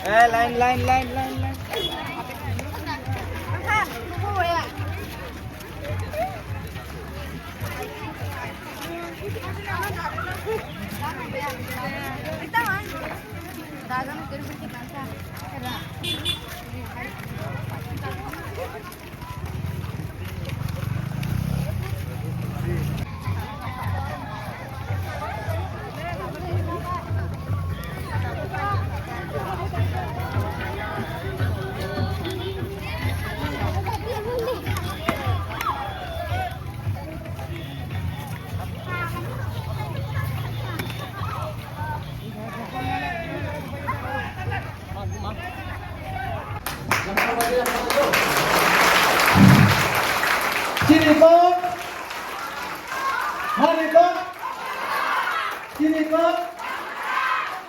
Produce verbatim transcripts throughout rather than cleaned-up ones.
Eh, line, line, line, line, line. Chini kok, mani kok, chini kok,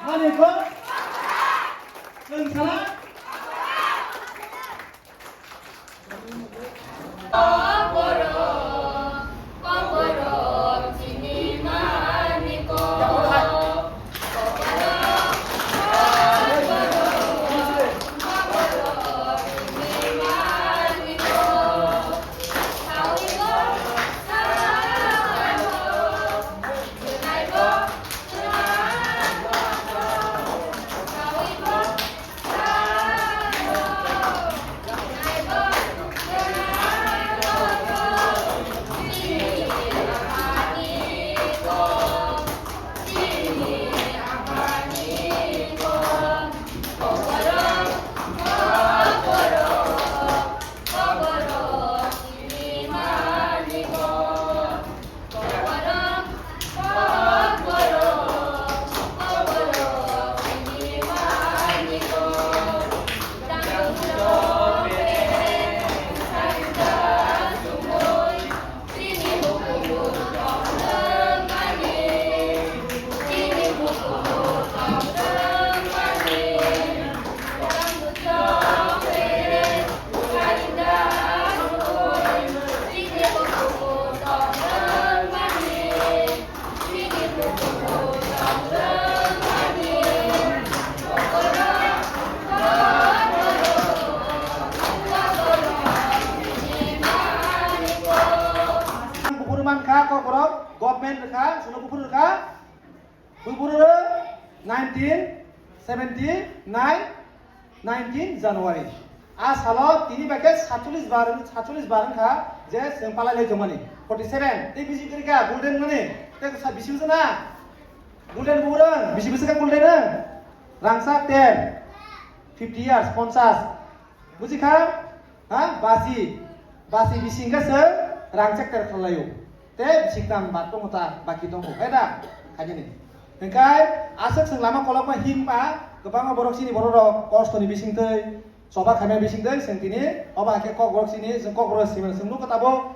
mani kok, chwng sana. Buphuru mankha, kokborok government rwkha, chwngno buphuru rwkha. Buphuru nineteen seventy nine, nineteen January. A salo tini bai khe satchollish bar, satchollish bar wngkha je chwng palai lai tongmani. Forty seven, tei bisi kwrwi kha, golden mani, tei sa bisi bwsa na? Golden buphuru, bisi bwsa kha golden wng? Rangchak ten, fifty years, ponchas. Buji kha? Ha? Basi. Basi bising khe se rang chekter khlaio. Te bising tam ba tongo ta, baki tongo. Hai da? Khainani. Hingkai aswk chwng lama kolokma himma, kwbangma borok chini borok rok kosto ni bising twi, choba khaimani bising twi, chwng tini, obo hai khe kokborok chini, chwng kokborok simi, chwng nukha tabuk.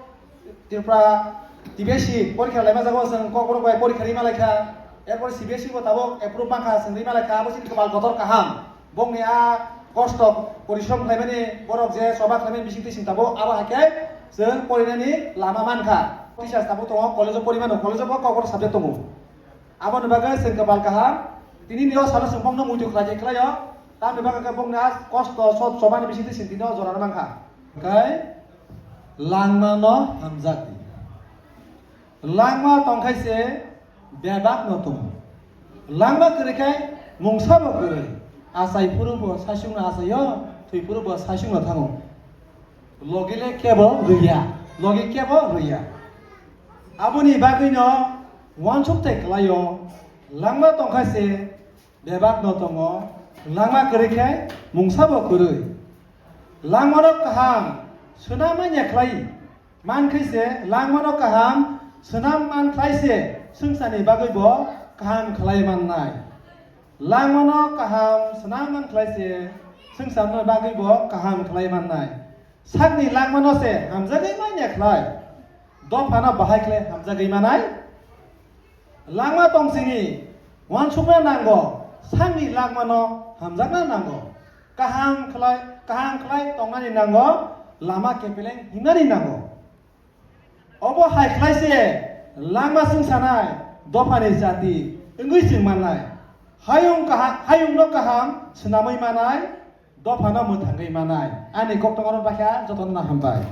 Tripura T B S C porikha laima jago chwng kokborok bai porikha rima laikha, erpor C B S C bo tabuk approve mankha chwng rima laikha, abo chini kwpal kotor kaham. Bokni a kosto porishrom khlaimani borok je choba khlaimani bisingtwi chwng tabuk abo hai khe chwng porinani lama mankha. Teachers tabuk tongo, college o porimano, college o bo kokborok subject tongo. Aboni bagwi chwng kwpal kaham. Tini ni o salo chwng bokno muitu khlai khe khlaio. Tamni bagwi khe bongni a kosto sot chobani bisingtwi sintino jorano mankha. Kai langmano hamjakdi. Langma tongkhai se bebakno tongo. Langma kwrwi khai mungsabo kwrwi. Achai phuru bo saichungno achaio, thwi phuru bo saichungno thango. Logile kebo rwya, logi kebo rwya. Aboni bagwino uansuk tei kwlaio, langma tongkhai se bebakno tongo, langma kwrwi khe mungsabo kwrwi. Langmano kaham swnam manya khlai mankhe se, langmano kaham swnam man khlai se swngcharni bagwi bo kaham khlai mannai. Langmano kaham swnam man khlai se swngcharni bagwi bo kaham khlai mannai. Sakni langmano se hamjagwi manya khlai, dophano bahai khlai hamjagwi manai. Langma tongsini uansukna nango, sakni langmano hamjakna nango. Kaham khlai, kaham khlai tongnani nango, lama kepeleng himnani nango. Obo hai khlai se langma swngsanai dophani jati wngwi chwng mannai. Hayung kaha-, hayungno kaham swnamwi manai, dophano mwthangwi manai. Ani koktwmano bakha jotono hambai.